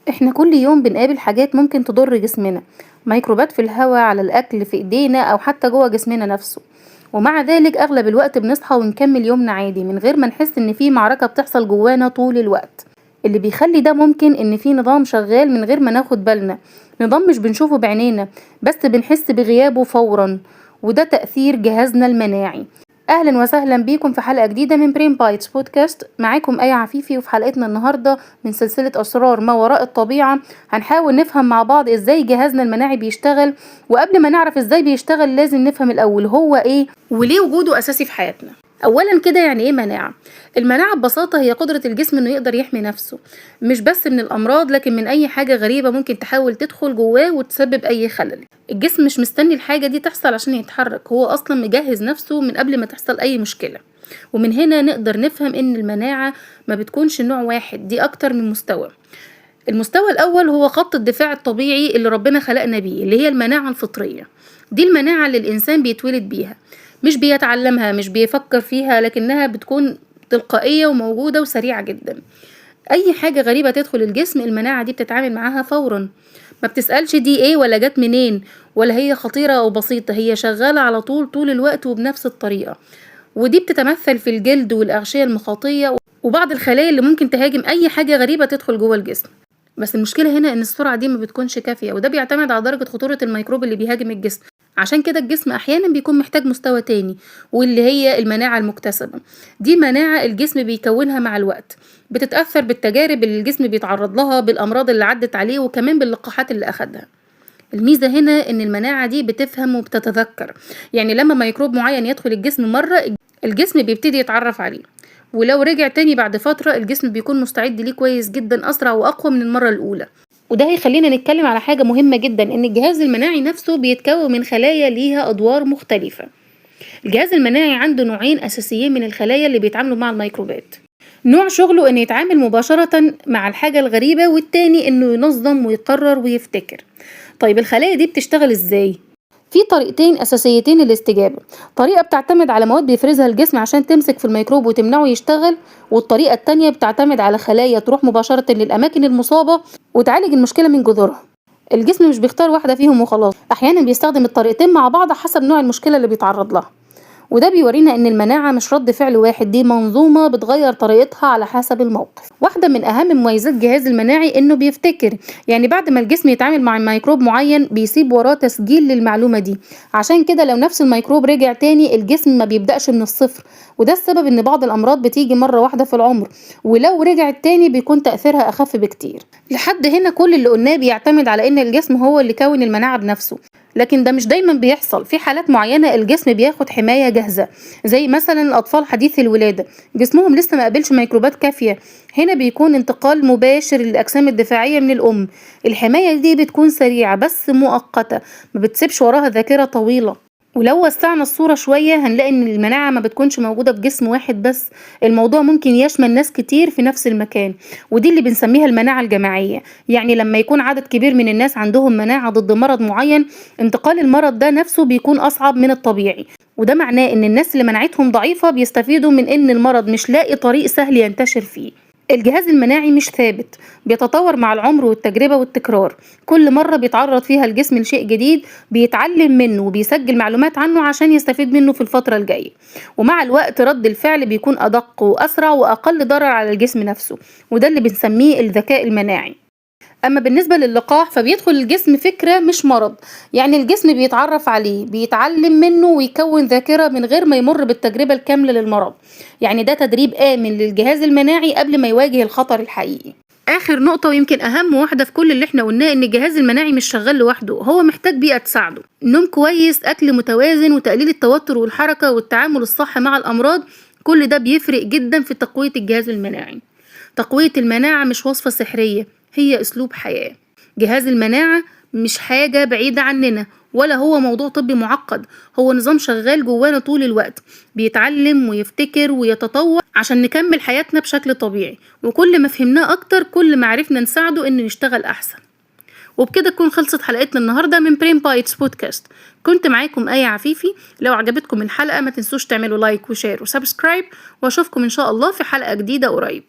احنا كل يوم بنقابل حاجات ممكن تضر جسمنا، ميكروبات في الهواء، على الأكل، في إيدينا، أو حتى جوه جسمنا نفسه. ومع ذلك أغلب الوقت بنصحى ونكمل يومنا عادي من غير ما نحس إن في معركة بتحصل جوانا طول الوقت. اللي بيخلي ده ممكن إن في نظام شغال من غير ما ناخد بالنا، نظام مش بنشوفه بعينينا بس بنحس بغيابه فورا، وده تأثير جهازنا المناعي. اهلا وسهلا بيكم في حلقة جديدة من Brain Bites Podcast. معاكم آية عفيفي، وفي حلقتنا النهارده من سلسلة اسرار ما وراء الطبيعة هنحاول نفهم مع بعض ازاي جهازنا المناعي بيشتغل. وقبل ما نعرف ازاي بيشتغل لازم نفهم الاول هو ايه وليه وجوده اساسي في حياتنا. اولا كده، يعني ايه مناعة؟ المناعة ببساطة هي قدره الجسم انه يقدر يحمي نفسه، مش بس من الامراض لكن من اي حاجة غريبة ممكن تحاول تدخل جواه وتسبب اي خلل. الجسم مش مستني الحاجة دي تحصل عشان يتحرك، هو اصلا مجهز نفسه من قبل ما تحصل اي مشكلة. ومن هنا نقدر نفهم ان المناعة ما بتكونش نوع واحد، دي اكتر من مستوى. المستوى الاول هو خط الدفاع الطبيعي اللي ربنا خلقنا بيه، اللي هي المناعة الفطرية. دي المناعة اللي الانسان بيتولد بيها، مش بيتعلمها، مش بيفكر فيها، لكنها بتكون تلقائية وموجودة وسريعة جدا. اي حاجة غريبة تدخل الجسم المناعة دي بتتعامل معاها فورا، ما بتسألش دي ايه ولا جت منين ولا هي خطيرة او بسيطة، هي شغالة على طول طول الوقت وبنفس الطريقة. ودي بتتمثل في الجلد والأغشية المخاطية وبعض الخلايا اللي ممكن تهاجم اي حاجة غريبة تدخل جوه الجسم. بس المشكلة هنا ان السرعة دي ما بتكونش كافية، وده بيعتمد على درجة خطورة الميكروب اللي بيهاجم الجسم. عشان كده الجسم احيانا بيكون محتاج مستوى تاني، واللي هي المناعة المكتسبة. دي مناعة الجسم بيكونها مع الوقت، بتتأثر بالتجارب اللي الجسم بيتعرض لها، بالأمراض اللي عدت عليه، وكمان باللقاحات اللي أخدها. الميزة هنا إن المناعة دي بتفهم وبتتذكر، يعني لما ميكروب معين يدخل الجسم مرة الجسم بيبتدي يتعرف عليه، ولو رجع تاني بعد فترة الجسم بيكون مستعد ليه كويس جدا، أسرع وأقوى من المرة الأولى. وده هيخلينا نتكلم على حاجة مهمة جدا، إن الجهاز المناعي نفسه بيتكون من خلايا ليها أدوار مختلفة. الجهاز المناعي عنده نوعين أساسيين من الخلايا اللي بيتعاملوا مع الميكروبات. نوع شغله إنه يتعامل مباشرة مع الحاجة الغريبة، والتاني إنه ينظم ويقرر ويفتكر. طيب الخلايا دي بتشتغل إزاي؟ في طريقتين أساسيتين للاستجابة. طريقة بتعتمد على مواد بيفرزها الجسم عشان تمسك في الميكروب وتمنعه يشتغل، والطريقة التانية بتعتمد على خلايا تروح مباشرة للأماكن المصابة وتعالج المشكلة من جذورها. الجسم مش بيختار واحدة فيهم وخلاص، أحيانا بيستخدم الطريقتين مع بعض حسب نوع المشكلة اللي بيتعرض لها. وده بيورينا ان المناعة مش رد فعل واحد، دي منظومة بتغير طريقتها على حسب الموقف. واحدة من اهم مميزات جهاز المناعي انه بيفتكر، يعني بعد ما الجسم يتعامل مع ميكروب معين بيسيب وراه تسجيل للمعلومة دي. عشان كده لو نفس الميكروب رجع تاني الجسم ما بيبدأش من الصفر، وده السبب ان بعض الامراض بتيجي مرة واحدة في العمر، ولو رجعت تاني بيكون تأثيرها اخف بكتير. لحد هنا كل اللي قلناه بيعتمد على ان الجسم هو اللي كون المناعة بنفسه، لكن ده مش دايما بيحصل. في حالات معينة الجسم بياخد حماية جاهزة، زي مثلا الأطفال حديث الولادة جسمهم لسه ما قابلش ميكروبات كافية، هنا بيكون انتقال مباشر للأجسام الدفاعية من الأم. الحماية دي بتكون سريعة بس مؤقتة، ما بتسيبش وراها ذاكرة طويلة. ولو وسعنا الصورة شوية هنلاقي ان المناعة ما بتكونش موجودة في جسم واحد بس، الموضوع ممكن يشمل ناس كتير في نفس المكان، ودي اللي بنسميها المناعة الجماعية. يعني لما يكون عدد كبير من الناس عندهم مناعة ضد مرض معين، انتقال المرض ده نفسه بيكون أصعب من الطبيعي. وده معناه ان الناس اللي مناعتهم ضعيفة بيستفيدوا من ان المرض مش لاقي طريق سهل ينتشر فيه. الجهاز المناعي مش ثابت، بيتطور مع العمر والتجربة والتكرار. كل مرة بيتعرض فيها الجسم لشيء جديد بيتعلم منه وبيسجل معلومات عنه عشان يستفيد منه في الفترة الجاية. ومع الوقت رد الفعل بيكون أدق وأسرع وأقل ضرر على الجسم نفسه، وده اللي بنسميه الذكاء المناعي. أما بالنسبة للقاح فبيدخل الجسم فكرة مش مرض، يعني الجسم بيتعرف عليه، بيتعلم منه ويكون ذاكرة من غير ما يمر بالتجربة الكاملة للمرض. يعني ده تدريب آمن للجهاز المناعي قبل ما يواجه الخطر الحقيقي. آخر نقطة ويمكن أهم واحدة في كل اللي احنا قلناه، إن الجهاز المناعي مش شغال لوحده، هو محتاج بيئة تساعده. نوم كويس، أكل متوازن، وتقليل التوتر والحركة والتعامل الصح مع الأمراض، كل ده بيفرق جدا في تقوية الجهاز المناعي. تقوية المناعة مش وصفة سحرية، هي أسلوب حياة. جهاز المناعة مش حاجة بعيدة عننا، ولا هو موضوع طبي معقد، هو نظام شغال جوانا طول الوقت، بيتعلم ويفتكر ويتطور عشان نكمل حياتنا بشكل طبيعي. وكل ما فهمناه أكتر كل ما عرفنا نساعده إنه يشتغل أحسن. وبكده تكون خلصت حلقتنا النهاردة من Brain Bites Podcast. كنت معاكم آية عفيفي. لو عجبتكم الحلقة ما تنسوش تعملوا like و share و subscribe، واشوفكم إن شاء الله في حلقة جديدة قريب.